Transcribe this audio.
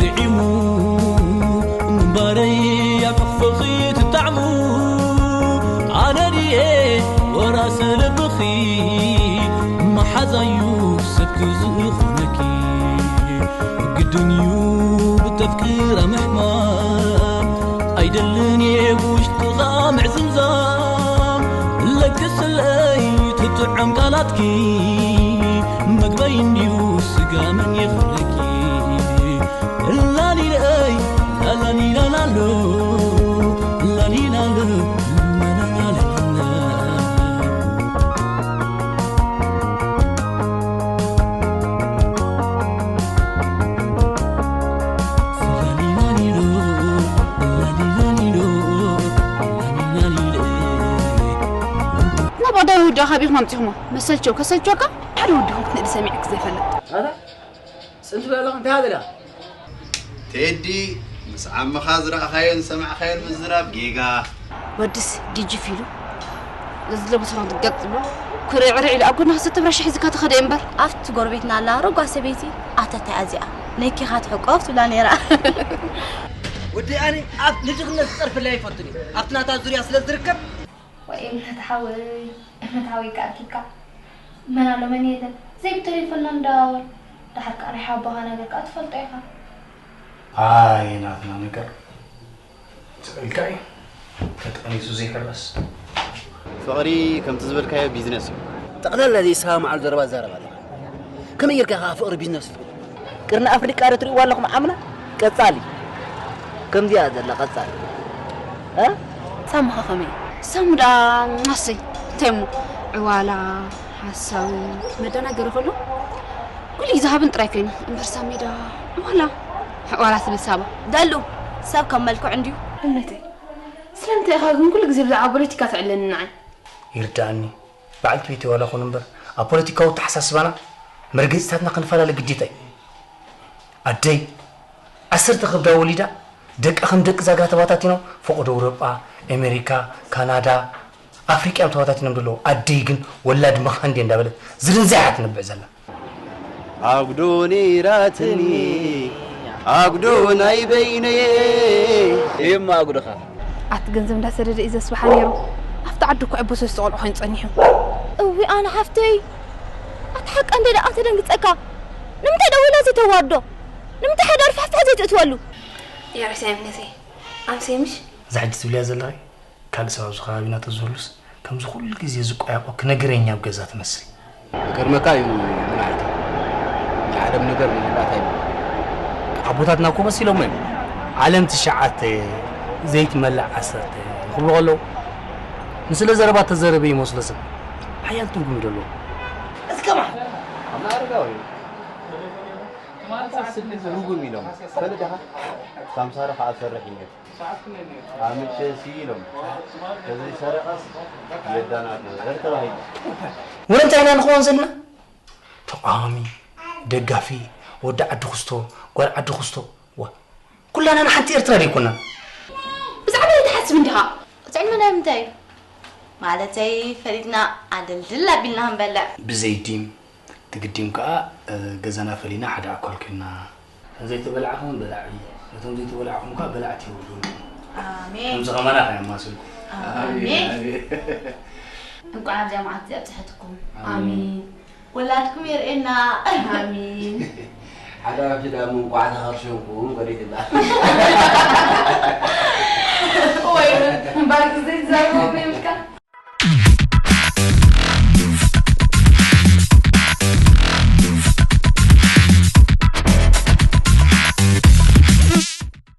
ርዒሙ ምንባረይ ኣብ ሕቕፍኺ ትጣዕሙ። ኣነ ድየ ወራሲ ልብኺ፣ መሓዛዩ ሰብኪ ዝኾነኪ። ግድን እዩ ብተፍቅራ ምሕማም፣ ኣይደልን እየ ብውሽጥኻ ምዕዝምዛም። ለግስለይ ትጥዕም ቃላትኪ፣ መግበይ እንድዩ ስጋ መን የኽብረኪ። ላሊለይ ላላሊላላሎ፣ ላሊላሎ፣ ላላላላ። ናብ ቀዳማይ ወዲ ኣኻቢኹም ኣምጺኹሞ። መሰልቸው ከሰልቸካ ሓደ ወዲ ኹም ክትንእዲ ሰሚዐክ ዘይፈልጥ። ኣታ ጽንቱ ያለኹም እንታይ ኣደላ? ቴዲ፣ ምስ ዓምኻ ዝረኣኻዮን ዝሰማዕኻዮን ምዝራብ ጌጋ። ወድስ ዲጅፍ ኢሉ፣ እዚ ለበስኻ ክትገጥ ዝብሎ፣ ኩርዕርዕ ኢሉ ኣብ ጎድንኻ ሰተብራሽ ሒዝካ ተኸደ እምበር። ኣብቲ ጎረቤትና ኣላ ረጓ ሰበይቲ፣ ኣታ እንታይ እዚኣ? ነኪኻ ትሕቆፍ ትብላ ነይራ። ወዲ ኣነ ኣብ ንድኽነት ዝጸርፍለይ ኣይፈቱን እዩ። ኣብቲ ናታ ዙርያ ስለ ዝርከብ። ወይ እምነት ሓወይ፣ እምነት ሓወይ ከኣ ኣኪብካ። መን ኣሎ መን የለን፣ ዘይብተሌፎንና ንደዋወል። ደሓር ከኣ ናይ ሓቦኻ ነገር ከኣ ትፈልጦ ኢኻ። ኣይ ናትና ነገር። ስቕ ኢልካ እዩ ተጠኒሱ ዘይሕረስ። ፍቕሪ ከምቲ ዝበልካዮ ቢዝነስ እዩ። ጠቕላላ ዘይሰማምዓሉ ዘረባ ትዛረብ ኣለኻ። ከመይ ጌርካ ኢኻ ፍቕሪ ቢዝነስ ትብል? ቅርኒ ኣፍሪቃ ዶ ትርእይዋ ኣለኹም ዓምና? ቀጻሊ። ከምዚኣ ዘላ ቀጻሊ። እ? ሳሙኻ ከመይ? ሳሙ ደኣ ኣሰይ፣ እንታይ እሞ? ዕዋላ፣ ሓሳዊ፣ መደናገሪ ከሎ ኩሉ ግዜ ሃብን ጥራይ ኮይና። እምበር ሳሚ ደኣ ዕዋላ፣ ዕዋላ ትብል ሳባ። ደሉ፣ ሰብ ከም መልክዑ እንድዩ። እምነተይ፣ ስለምንታይ ኢኻ ግን ኩሉ ግዜ ብዛዕባ ፖለቲካ ትዕለኒ ንዓይ? ይርድኣኒ። በዓልቲ ቤተይ ዋላ ኹን እምበር፣ ኣብ ፖለቲካዊ ኣተሓሳስባና መርገጺታትና ክንፈላለ ግዴታ እዩ። ኣደይ ዓሰርተ ከብዳ ወሊዳ፣ ደቃ ከም ደቂ ዛግራ ተባታቲኖም፣ ፈቐዶ ኣውሮጳ፣ ኣሜሪካ፣ ካናዳ፣ ኣፍሪቃ እዮም ተባታቲኖም ዘለዉ። ኣደይ ግን ወላድ መኻን ድየ እንዳበለት ዝርንዝያ እያ ትነብዕ ዘላ። ኣጉዶ ነይራትኒ፣ ኣጉዶ ናይ በይነየ። እዩማ ኣጉዶኻ። ኣቲ ገንዘብ እንዳሰደደ እዩ ዘስብሓ ነይሩ። ኣብቲ ዓዲ እኮ ዕቦ ሰለስተ ቆልዑ ኮይኑ ጸኒሑ። እዊ ኣነ ሓፍተይ፣ ኣቲ ሓቃ እንደ ደኣ ተደንግጸካ። ንምንታይ ደዊላ ዘይተዋርዶ? ንምንታይ ሓደ ኣርፋሕፋሕ ዘይትእትወሉ? የርሳይ እምነተይ፣ ኣምሰይ ምሽ? እዛ ሕጂ ትብልያ ዘለኺ ካልእ ሰብ ኣብዚ ከባቢና ተዝህሉስ ከምዚ ኩሉ ግዜ ዝቆያቆ ክነግረኛ ኣብ ገዛ ትመስል። ይገርመካ እዩ ንዓይቲ። ናይ ዓለም ነገር ንምግባት ኣይብሉ። ኣቦታትና እኮ መሲሎሞ እዮም። ዓለም ትሽዓተ ዘይትመልእ ዓሰርተ ክብሉ ከለዉ ንስለ ዘረባ ተዘረበ ይመስሎ ሰብ ሓያል ትርጉም እዩ ዘለዎ። እስከ መሓ ኣና ኣረጋዊ ትማሊ ሰዓት ስድስት ርጉም ኢሎም ፈለደኻ ሳምሳሪ ከዓ ሰርሕ እዩ። ኣምቸ ሲ ኢሎም ተዘይሰረቐስ የዳናግር ተባሂሉ። ወረ እንታይ ኢና ንኸውን ዘለና? ተቓዋሚ፣ ደጋፊ፣ ወዲ ዓዲ ክስቶ፣ ጓል ዓዲ ክስቶ፣ ዋ ኩላና ንሓንቲ ኤርትራ ደይኮና? ብዛዕባ እንታይ ትሓስብ እንዲኻ? ጥዕና ናይ ምንታይ እዩ? ማለተይ ፈሊጥና ኣደልድል ኣቢልና ክንበልዕ። ብዘይ ዲም ትግዲም ከኣ፣ እ፣ ገዛና ፈሊና ሓደ ኣኳል ኮይንና። ነቶም ዘይተበላዕኹም በላዒ፣ ነቶም ዘይተበላዕኹም ከኣ በላዕቲ ይውርዱ። ኣሜን። ከምዚ ከማና ከኣ የማስልኩም። ኣሜን። ኣሜን። እንቋዕ ኣብዚኣ መዓልቲ ኣብጽሐትኩም። ኣሜን። ኣሜን። ወላድኩም የርእየና። ኣሜን። ሓደ ኣብቲ ዳሞ እንቋዕ ተኸርሸንኩም ወሪድና። ወይ፣ እምበር ዘይዛረቡ